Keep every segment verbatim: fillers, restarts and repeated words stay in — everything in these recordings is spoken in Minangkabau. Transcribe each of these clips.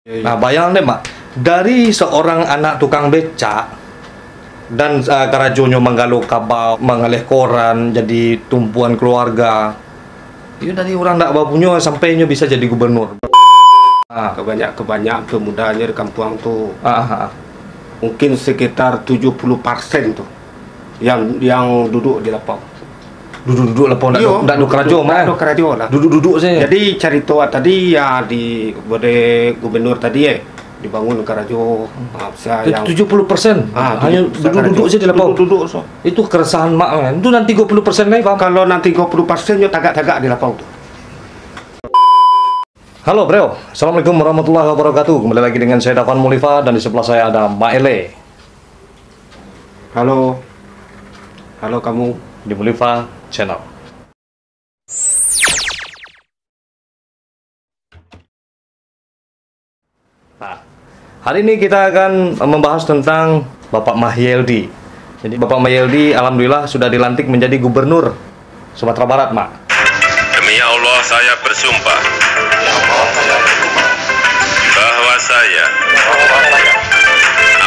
Nah, bayang deh, Mak. Dari seorang anak tukang becak dan, eh, karajonyo manggalo kabau, mangaleh koran, jadi tumpuan keluarga. Iyo, dari urang ndak bapunyo sampai nyo bisa jadi gubernur. Ah. Kabanyak-, kabanyakan pemudanyo di kampuang tu. Ah, ah, ah. Mungkin sekitar tujuh puluh persen tu yang, yang duduk di lapau. Duduk-duduk lapau, ndak Iyo, ado, ndak ado karajo, ndak mah. Ado karajo lah. Duduk-duduk sajo. Jadi, carito tadi, ya, di, oleh gubernur tadi, eh, dibangun karajo, ah, bisa Tu-, yang tujuh puluh persen. Ah, Hanyo tujuh puluh persen duduk-duduk karajo. Sajo di lapau. Duduk-duduk so. Itu keresahan Mak, kan. Itu nan tigo puluh persen lai, Bang. Kalau nan tigo puluh persen nyo tagak-tagak di lapau tu. Halo, Bro. Assalamualaikum warahmatullahi wabarakatuh. Kembali lagi dengan saya, Dafan Mulifa, dan di sebelah saya ada Mak Ele. Halo. Halo, kamu. Di Mulifa Channel. Nah, hari ini kita akan membahas tentang Bapak Mahyeldi. Jadi, Bapak Mahyeldi, alhamdulillah, sudah dilantik menjadi gubernur Sumatera Barat, Mak. Demi Allah, saya bersumpah bahwa saya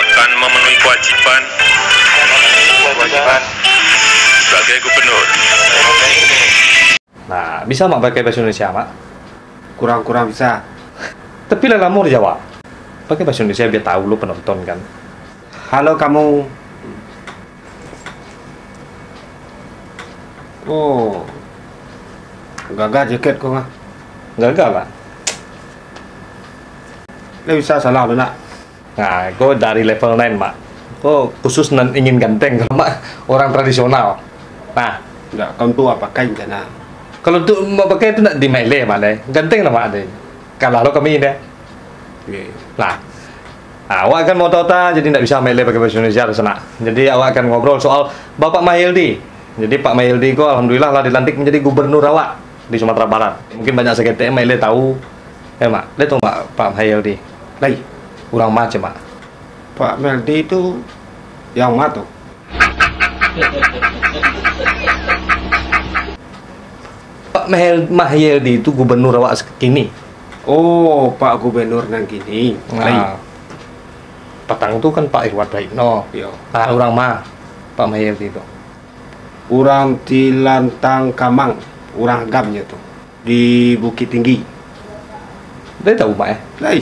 akan memenuhi kewajiban sebagai gubernur. Nah, bisa Mak pakai bahasa Indonesia, Mak? Kurang-kurang bisa. Tapi lah lamo di Jawa. Pakai bahasa Indonesia biar tahu lo penonton, kan. Halo, kamu. Oh. Gagah jaket ko, Mak. Gagah, Mak. Ndak bisa salah lo, nak. Nah, ko dari level nine, Mak. Ko khusus nan ingin ganteng, kalau Mak orang tradisional. Nah. Ndak, kau tu apa kain sana? Kalau tu Mak pakai tu nak di Mak Ele, Mak, deh. Ganteng lah, Mak, deh. Kalah lo kami, deh. Oke. Nah. Nah, awak kan mau tahu ta, jadi ndak bisa Mak Ele pakai bahasa Indonesia di sana. Jadi awak akan ngobrol soal Bapak Mahyeldi. Jadi Pak Mahyeldi ko alhamdulillah lah dilantik menjadi gubernur awak di Sumatera Barat. Mungkin banyak saketek Mak Ele tahu. Eh, Mak, Ele tahu Mak, Pak Mahyeldi? Lai. Urang ma ceh, Mak? Pak Mahyeldi tu yang ma tu? Pak Mahel-, Mahyeldi tu gubernur awak kini. Oh, Pak Gubernur nan kini. Nah. Lai. Patang tu kan Pak Irwan Praitno. Yo. Ah, urang ma, Pak Mahyeldi tu? Urang Tilantang Kamang, urang agamnyo tu, di Bukittinggi. Lai tahu, Mak, eh? Lai.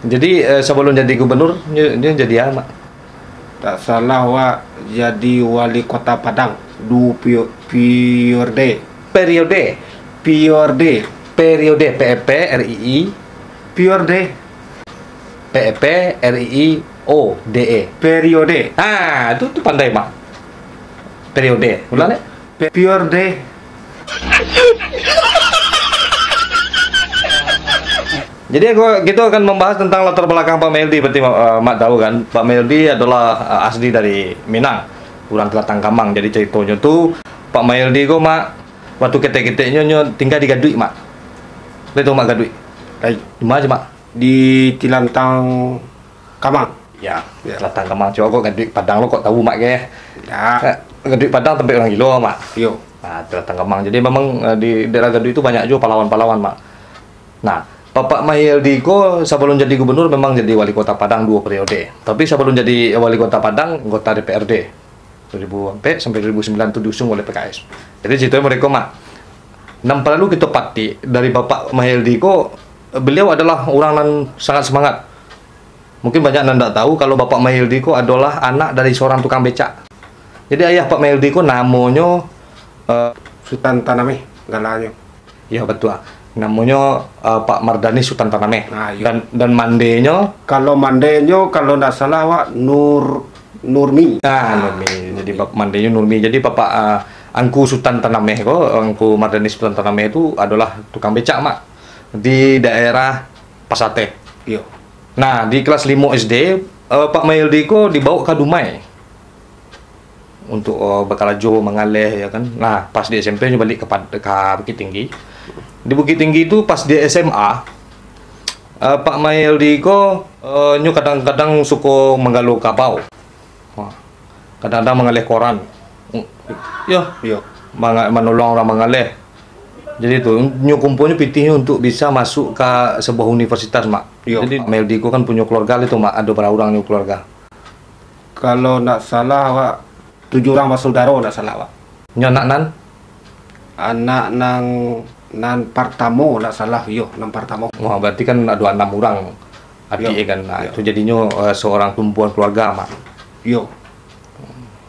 Jadi, eh, sabalun jadi gubernur, nyo, nyo jadi a, Mak? Tak salah, wak jadi wali kota Padang, du pio-, periode. Periode. Periode. Periode, P E P R I I. Periode. P E P R I O D E. Periode. Ah, tu, tu pandai, Mak. Periode. Ulang, dek. Pe-, periode. Jadi, aku, kita akan membahas tentang latar belakang Pak Mahyeldi. Berarti, eh, Mak tahu, kan, Pak Mahyeldi adalah, eh, asli dari Minang, urang Tilantang Kamang. Jadi, caritonyo tu, Pak Mahyeldi ko, Mak, waktu ketek-keteknyo, nyo tingga di Gaduik, Mak. Lai tahu Mak Gaduik? Lai. Di ma ceh, Mak? Di Tilantang Kamang. Ya, ya. Tilantang Kamang. Cuma kok Gaduik Padang lo kok tahu, Mak, ke? Ya. Eh, Gaduik Padang tampek urang gilo, Mak. Yo. Nah, Tilantang Kamang. Jadi memang, eh, di daerah Gaduik tu banyak juo pahlawan-pahlawan, Mak. Nah, Bapak Mahyeldi ko sabalun jadi gubernur memang jadi wali kota Padang duo periode. Tapi sabalun jadi wali kota Padang, anggota D P R D. Dua ribu ampek sampai dua ribu sembilan tu diusung oleh P K S. Jadi, caritonyo mereka, Mak, nan paralu kito patik dari Bapak Mahyeldi ko, beliau adalah urang nan sangat semangat. Mungkin banyak nan ndak tahu kalau Bapak Mahyeldi ko adalah anak dari seorang tukang becak. Jadi, ayah Pak Mahyeldi ko namonyo, eh, Sutan Tanameh, galanyo. Yo, batua. Namonyo, eh, Pak Mardani Sutan Tanameh. Ah, iyo. Dan, dan mandenyo? Kalau mandenyo, kalau ndak salah, wak, Nur-, Nurmi. Ah, Nurmi. Jadi, Nurmi. Bap-, mandenyo Nurmi. Jadi, Bapak, eh, Angku Sutan Tanameh ko, Angku Mardani Sutan Tanameh tu adalah tukang becak, Mak, di daerah Pasateh. Iyo. Nah, di kelas limo S D, eh, Pak Mahyeldi ko dibawa ka Dumai untuk, eh, bakarajo, mangaleh, ya kan. Nah, pas di S M P nyo baliak ka Pad-, ka Bukittinggi. Di Bukittinggi tu pas di S M A, eh, Pak Mahyeldi ko, eh, nyo kadang-kadang suko manggalo kabau. Wah, kadang-kadang mangaleh koran. Yo. Yo. Manga-, manolong urang mangaleh. Jadi tu, nyo kumpuanyo pitihnyo untuk bisa masuk ka sebuah universitas, Mak. Iyo. Jadi, Mak Meldi ko kan punyo keluarga lah tu, Mak. Ado bara urang nyo keluarga? Kalau ndak salah, Wak, tujuh urang basaudaro, ndak salah, Wak. Nyo anak nan? Anak nang, nan partamo, ndak salah, iyo, nan partamo. Wah, berarti kan ado anam urang adiak, iyo, kan. Nah, iyo. Itu jadinyo, eh, seorang tumpuan keluarga, Mak. Iyo.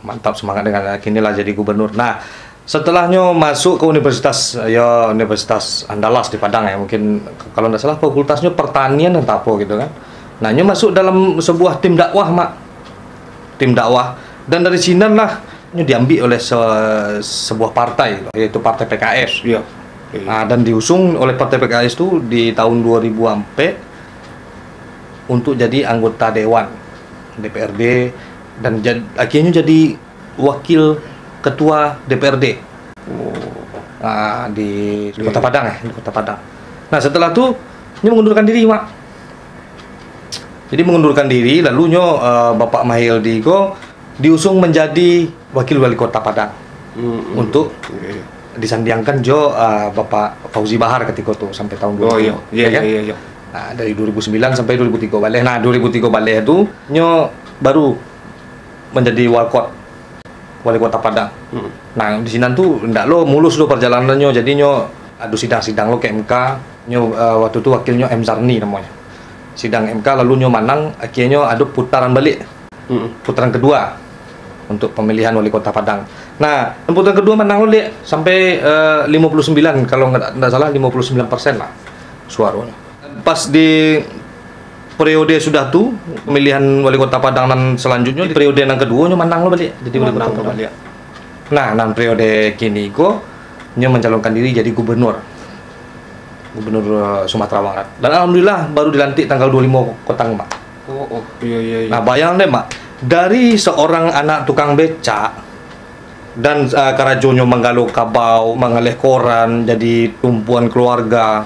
Mantap, semangat dengan kini lah jadi gubernur. Nah, setelah nyo masuk ke universitas, ya, Universitas Andalas di Padang, ya, mungkin kalau ndak salah fakultasnyo pertanian atau apa gitu kan. Nah, nyo masuk dalam sebuah tim dakwah, Mak. Tim dakwah. Dan dari sinan lah nyo diambil oleh se-, sebuah partai, yaitu Partai P K S. Iya. Iya. Nah, dan diusung oleh Partai P K S tu di tahun dua ribu empat untuk jadi anggota dewan D P R D dan jad-, akhirnya jadi wakil ketua D P R D. Oh. Ah, di, di Kota Padang, eh, di Kota Padang. Nah, setelah tu, nyo mengundurkan diri, Mak. Jadi mengundurkan diri, lalu nyo, eh, Bapak Mahyeldi ko diusung menjadi wakil wali kota Padang. Hmm, hmm. Untuk, iya, iya, disandiangkan jo, eh, Bapak Fauzi Bahar ketika tu sampai tahun dua ribu, oh, iya, iya, ya kan? Iya, iya, iya. Nah, dari dua ribu sembilan sampai dua ribu tiga baleh. Nah, dua ribu tiga baleh tu nyo baru menjadi walkot, wali kota Padang. Hmm. Nah, di sinan tu ndak lo mulus lo perjalanannyo, jadi nyo ado sidang-sidang lo ka M K, nyo, eh, waktu tu wakilnyo M Zarni namonyo. Sidang M K lalu nyo manang, akhirnyo ado putaran balik. Hmm. Putaran kedua untuk pemilihan wali kota Padang. Nah, putaran kedua manang lo, Dek, sampai, eh, lima puluh sembilan, kalau ndak, ndak salah lima puluh sembilan persen lah suaronyo. Pas di periode sudah tu, pemilihan wali kota Padang nan selanjutnyo, di periode nan keduo nyo manang lo baliak jadi wali kota Padang. Manang lo baliak. Nah, nan periode kini ko, nyo mencalonkan diri jadi gubernur. Gubernur, eh, Sumatera Barat. Dan alhamdulillah, baru dilantik tanggal dua limo kotang, Mak. Oh, oh, iya, iya, iya. Nah, bayang deh, Mak. Dari seorang anak tukang becak, dan, eh, karajonyo manggalo kabau, mangaleh koran, jadi tumpuan keluarga.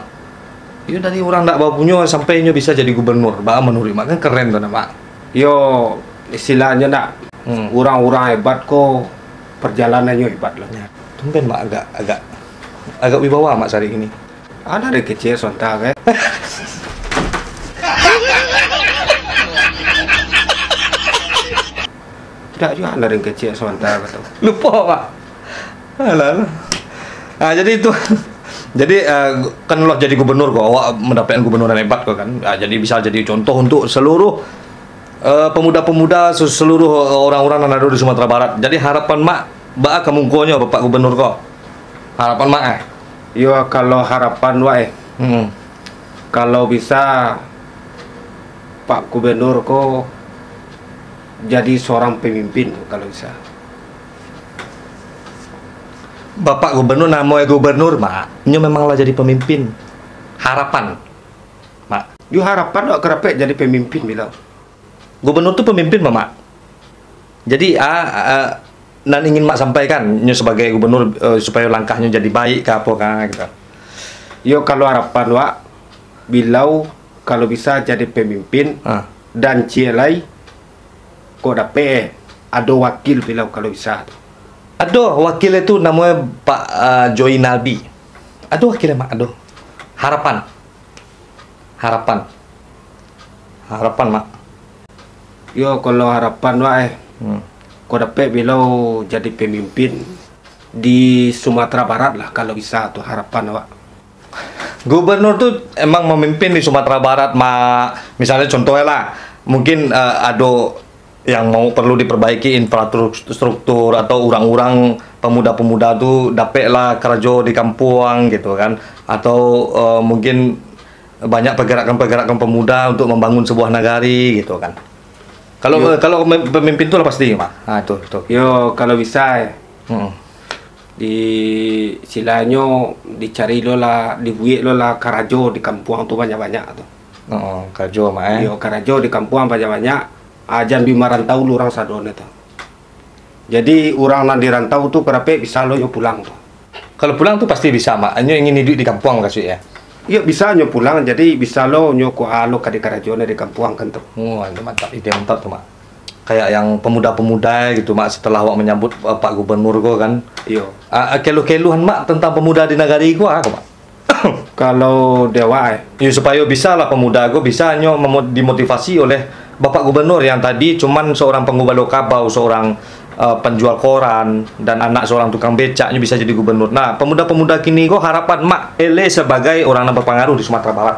Iyo, dari urang ndak bapunyo sampai inyo bisa jadi gubernur. Baa manuruik Mak, kan keren tu, Mak? Yo, istilahnyo nak, hmm, urang-urang hebat ko, perjalanannyo hebat lah. Ya, tumben Mak agak, agak, agak wibawa Mak sari ini. Anak dari kecil sontak, eh. Tidak juga anak dari kecil sontak, kata. Lupa, Mak. Alah, alah. Ah, jadi itu. Jadi, eh, kan lah jadi gubernur ko, awak mendapatkan gubernur yang hebat ko kan. Ah, jadi bisa jadi contoh untuk seluruh, eh, pemuda-pemuda, se-, seluruh orang-orang yang ada di Sumatera Barat. Jadi harapan Mak, baa ka mukonyo Bapak Gubernur ko? Harapan Mak, eh? Yo, kalau harapan Wak, eh. Hmm. Kalau bisa, Pak Gubernur ko jadi seorang pemimpin, kalau bisa. Bapak Gubernur, namo e Gubernur, Mak. Inyo memang lah jadi pemimpin. Harapan, Mak. Yo harapan awak ka dapek jadi pemimpin, bilo. Gubernur tu pemimpin, Mak. Jadi, a, a, nan ingin Mak sampaikan, nyo sebagai gubernur, eh, supayo langkahnyo jadi baik ka apo ka, gitu. Yo, kalau harapan wak, bilau kalau bisa jadi pemimpin, ah, dan ciek lai, kok dapek, eh, ado wakil bilau kalau bisa tu. Ado wakil itu namonyo Pak, ah, Joinaldi. Ado wakil, Mak, ado. Harapan. Harapan. Harapan, Mak. Yo, kalau harapan wak, eh. Hmm. Kok dapek bilau jadi pemimpin di Sumatera Barat lah, kalau bisa tu harapan wak. Gubernur tu emang memimpin di Sumatera Barat, Mak. Misalnya contohnya lah, mungkin, eh, ado yang mau perlu diperbaiki infrastruktur atau urang-urang pemuda-pemuda tu dapeklah karajo di kampuang gitu kan, atau, eh, mungkin banyak pergerakan-pergerakan pemuda untuk membangun sebuah nagari gitu kan. Kalau, yo, kalau mem-, pemimpin tu lah pasti, Mak. Ha, tu, tu. Yo, kalau bisa, eh. Mm-mm. Di, istilahnyo, dicari lo lah, dibuek lo lah karajo di kampuang tu banyak-banyak tu. Oh, karajo, Mak, eh? Iyo, karajo di kampuang banyak-banyak, ah, jan bi marantau lo urang sadonyo tu. Jadi, urang nan di rantau tu, kok dapek bisa lo nyo pulang tu. Kalau pulang tu pasti bisa, Mak. Nyo ingin iduik di kampuang, maksudnyo? Iyo, bisa nyo pulang, jadi bisa lo nyo ko-, ah, lo ka di karajo nyo di kampuang kan tu. Oh, itu mantap, ide mantap tu, Mak. Kayak yang pemuda-pemuda gitu, Mak, setelah awak menyambut, eh, Pak Gubernur ko kan. Iyo. Ah, ah, keluh-keluhan, Mak, tentang pemuda di nagari ko, ah, ko, Mak? Kalau di awak, eh? Yo, supayo bisa lah pemuda ko bisa nyo memo-, dimotivasi oleh Bapak Gubernur yang tadi cuman seorang pangubalo kabau, seorang, eh, penjual koran, dan anak seorang tukang becak nyo bisa jadi gubernur. Nah, pemuda-pemuda kini ko harapan Mak Ele sebagai orang nan berpengaruh di Sumatera Barat.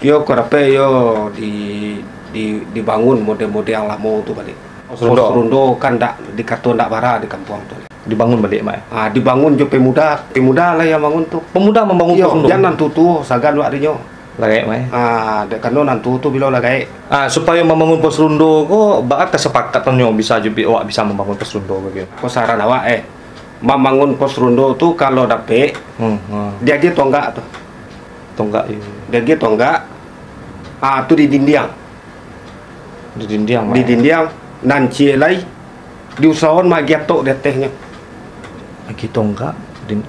Yo, ko dapek yo di, di, dibangun model-model lamo tu baliak. Pos Ronda. Pos Ronda kan ndak, dikato ndak bara di kampuang tu. Dibangun baliak, Mak, eh? Ah, dibangun jo pemuda, pemuda lah yang bangun tu. Pemuda membangun Iyo, pos Ronda? Jan nan tuo-tuo sagan wak dinyo. Lagaik, Mak, eh? Ah, dek kano nan tuo tu bilo lagaik. Ah, supayo mambangun pos Ronda ko, baa kasapakatannyo bisa jo bi-, awak bisa mambangun pos Ronda ko gitu? Ko saran awak, eh, mambangun pos Ronda tu kalau dapek, Hmm, hmm. diagiah tonggak tu. Tonggak, iyo. Diagiah tonggak, ah, tu di dindiang. Di dindiang, Mak, eh? Di dindiang, nan ciek lai, diusahoan maagiah atok di atehnyo. Agiah tonggak, din-,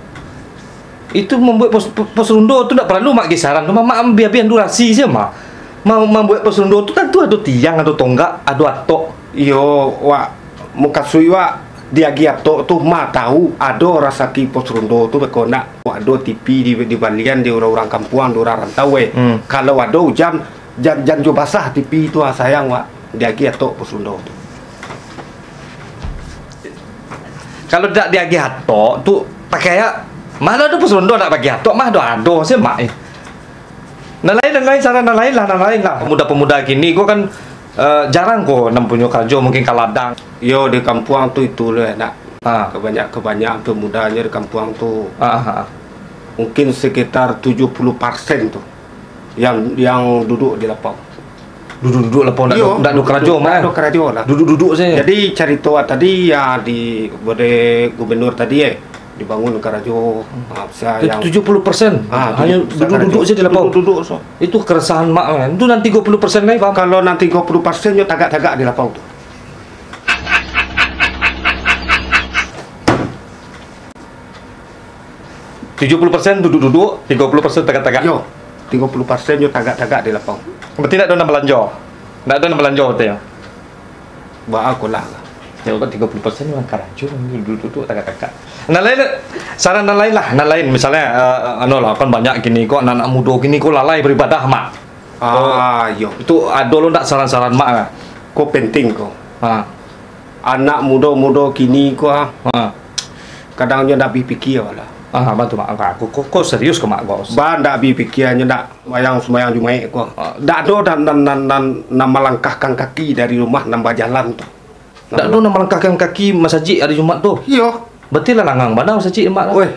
itu mambuek pos, pos Ronda tu ndak paralu, Mak, agiah saran tu, Mak, Mak ambiak-ambiak durasi se, Mak. Ma-, mambuek pos Ronda tu tantu ado tiang, ado tonggak, ado atok. Iyo, wak, mukasuik wak, diagiah atok tu, Mak tahu, ado rasaki pos Ronda tu, beko nak, wak, ado T V di, dibalian di urang-urang kampuang, di urang rantau, eh. Hmm. Kalau ado ujan, Jan, jan jo basah T V tu, ah, sayang, wak. Diagiah atok pos Ronda tu. Kalau dak diagiah atok tu, pakai a-, ma ado pos Ronda nak bagiah atok, mah ado-ado se, Mak, eh. Nan lain, nan lain, saran nan lain lah, nan lain lah. Pemuda-pemuda kini ko kan, eh, jarang ko nan punyo karajo, mungkin ka ladang. Yo, di kampuang tu itu lo, nak. Ha. Kabanyak-, kabanyakan pemudanyo di kampuang tu. Ha, ha, ha. Mungkin sekitar tujuh puluh persen tu. Yang, yang duduk di lapau. Duduk-duduk lapau, ndak Iyo, ado, ndak ado karajo, duduk-duduk, Mak, ndak eh? Ado karajo lah. Duduk-duduk sajo. Jadi, carito tadi, ya, di, oleh gubernur tadi, eh, dibangun karajo, Hmm. ah, bisa Jadi, yang tujuh puluh persen Ah, hanyo tujuh puluh persen duduk-duduk karajo. sajo di lapau. Duduk-duduk, so. Itu keresahan Mak, kan? Itu nan tigo puluh persen lai, paham? Kalau nan tigo puluh persen nyo tagak-tagak di lapau tu. Tujuh puluh persen duduk-duduk, tigo puluh persen tagak-tagak. Yo, tigo puluh persen nyo tagak-tagak di lapau. Berarti ndak ado nan balanjo? Ndak ado nan balanjo berarti, yo? Baa ko lah. Yo, kan tigo puluh persen urang karajo, duduk-duduk, tagak-tagak. Nan lain, saran nan lain lah, nan lain. Misalnyo, eh, anu lah, kan banyak kini ko, anak-anak mudo kini ko lalai beribadah, Mak. Ah, Ko, yo. Itu ado lo ndak saran-saran Mak, ah? Ko penting ko. Ha. Anak mudo-mudo kini ko, ah, Ha. kadang nyo ndak bapikia lah. Ah, bantu, Mak. Ko, ko, ko serius ko, Mak, ko? Ba ndak bapikia, nyo ndak sumbayang-sumbayang Jumaik ko. Ah. Ndak ado nan, nan, nan, nan, nan malangkahkan kaki dari rumah nan bajalan tu. Ndak ado nan malangkahkan kaki masajik ari Jumat tu? Iyo. Berarti lah langang bana masajik, Mak, lah. Weh,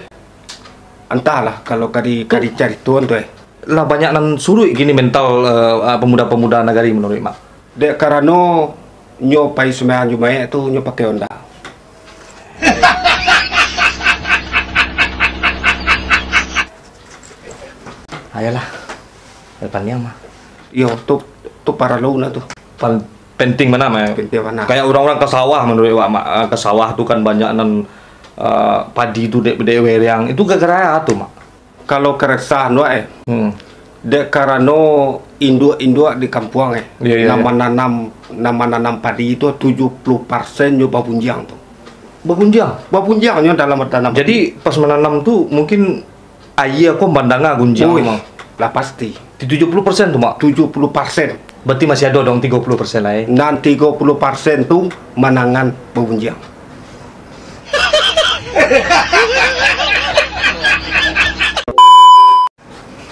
antahlah kalau ka di, ka Tu dicaritoan tu, eh. Lah banyak nan suruik kini mental, eh, pemuda-pemuda nagari manuruik Mak. Dek karano nyo pai sumbayang Jumaik tu nyo pakai Honda. Ayolah. Paniang mah. Iyo, tu, tu paralu nah tu. Pal-, penting bana, Mak, eh? Penting bana. Kayak urang-urang ka sawah, manuruik Mak, Mak, eh, ka sawah tu kan banyak nan, eh, padi tu dek, dek weriang. Itu gara-gara tu, Mak. Kalau keresahan wak, eh, Hmm. dek karano induak-induak di kampuang, eh, Iya, iya, nan iya. mananam, nan mananam padi tu tujuh puluh persen nyo babunjiang tu. Babunjiang? Babunjiang nyo dalam tanam padi. Jadi, pas mananam tu mungkin aia ko mandanga gunjiang, Uih, Mak? Lah pasti. Di tujuh puluh persen tu, Mak? Tujuh puluh persen. Berarti masih ado dong tigo puluh persen lai. Nan tigo puluh persen tu manangan babunjiang.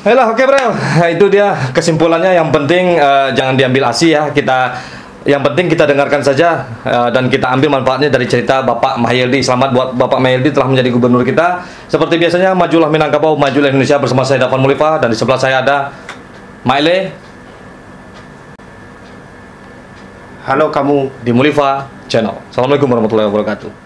Ayolah, oke, bro. Itu dia kesimpulannya. Yang penting, eh, jangan diambil asi ya. Kita, yang penting kita dengarkan saja, eh, dan kita ambil manfaatnya dari cerita Bapak Mahyeldi. Selamat buat Bapak Mahyeldi telah menjadi gubernur kita. Seperti biasanya, majulah Minangkabau, majulah Indonesia bersama saya Dafan Mulifa dan di sebelah saya ada Mak Ele. Halo kamu. Di Mulifa Channel. Assalamualaikum warahmatullahi wabarakatuh.